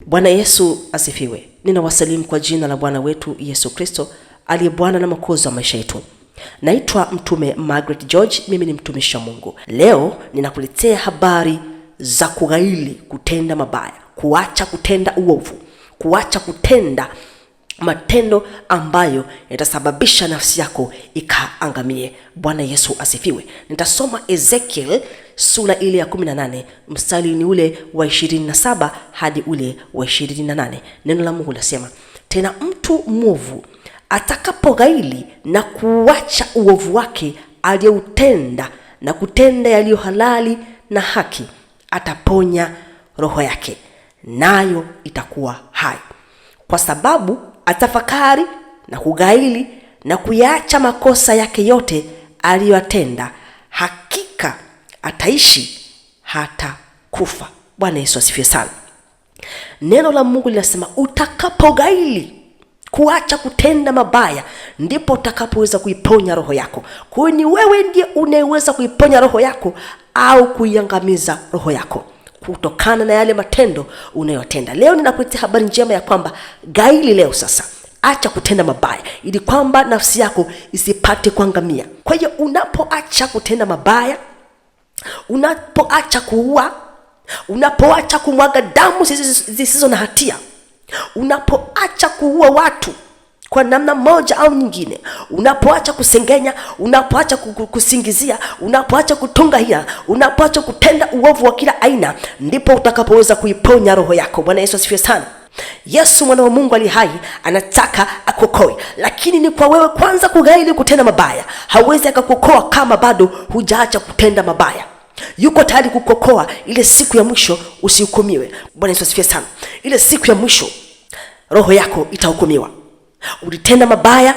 Bwana Yesu asifiwe. Ninawasalimu kwa jina la Bwana wetu Yesu Kristo aliye Bwana na Mwokozi wa maisha yetu. Naitwa Mtume Margaret George, mimi ni mtumishi wa Mungu. Leo ninakuletea habari za kughairi kutenda mabaya, kuacha kutenda uovu, kuacha kutenda matendo ambayo yatasababisha nafsi yako ikaangamie. Bwana Yesu asifiwe. Nitasoma Ezekiel sura ile ya 18 mstari ni ule wa 27 hadi ule wa 28. Neno la Mungu linasema, tena mtu mwovu atakapoghairi na kuacha uovu wake aliyoutenda na kutenda yaliyo halali na haki, ataponya roho yake, nayo itakuwa hai, kwa sababu atafakari na kughairi na kuyaacha makosa yake yote aliyoyatenda, hakika ataishi hata kufa. Bwana Yesu asifiwe sana. Neno la Mungu linasema utakapoghairi kuacha kutenda mabaya ndipo utakapoweza kuiponya roho yako. Kwa hiyo ni wewe ndiye unayeweza kuiponya roho yako au kuiangamiza roho yako kutokana na yale matendo unayotenda. Leo ninakuletea habari njema ya kwamba gaili leo sasa, acha kutenda mabaya ili kwamba nafsi yako isipate kuangamia. Kwa hiyo unapoacha kutenda mabaya, unapoacha kuua, unapoacha kumwaga damu zisizo na hatia, unapoacha kuua watu kwa namna moja au nyingine, unapoacha kusengenya, unapoacha kusingizia, unapoacha kutunga hila, unapoacha kutenda uovu wa kila aina, ndipo utakapoweza kuiponya roho yako. Bwana Yesu asifiwe sana. Yesu mwana wa Mungu ali hai anataka akuokoe, lakini ni kwa wewe kwanza kughairi kutenda mabaya. Hawezi akakuokoa kama bado hujaacha kutenda mabaya. Yuko tayari kukuokoa ile siku ya mwisho usihukumiwe. Bwana Yesu asifiwe sana. Ile siku ya mwisho roho yako itahukumiwa. Ulitenda mabaya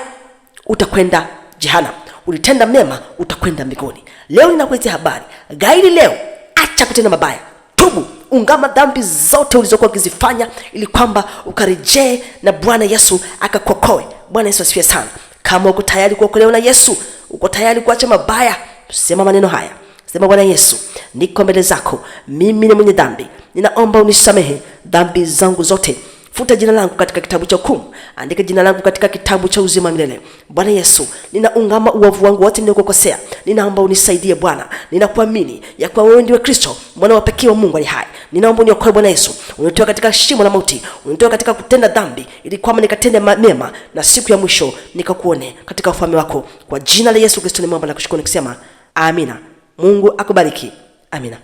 utakwenda jehanamu, ulitenda mema utakwenda mbinguni. Leo ninakuletea habari gairi leo, acha kutenda mabaya, tubu, ungama dhambi zote ulizokuwa ukizifanya, ili kwamba ukarejee na Bwana Yesu akakuokoe. Bwana Yesu asifiwe sana. Kama uko tayari kuokolewa na Yesu, uko tayari kuacha mabaya, sema maneno haya. Sema, Bwana Yesu, niko mbele zako, mimi ni mwenye dhambi, ninaomba unisamehe dhambi zangu zote. Futa jina langu katika kitabu cha hukumu, andika jina langu katika kitabu cha uzima milele. Bwana Yesu, ninaungama uovu wangu wote niliokukosea, ninaomba unisaidie Bwana. Ninakuamini ya kuwa wewe ndiwe Kristo mwana wa pekee wa Mungu aliye hai. Ninaomba uniokoe Bwana Yesu, unitoe katika shimo la mauti, unitoe katika kutenda dhambi, ili kwamba nikatende mema na siku ya mwisho nikakuone katika ufalme wako. Kwa jina la Yesu Kristo nimeomba na kushukuru nikisema amina. Mungu akubariki. Amina.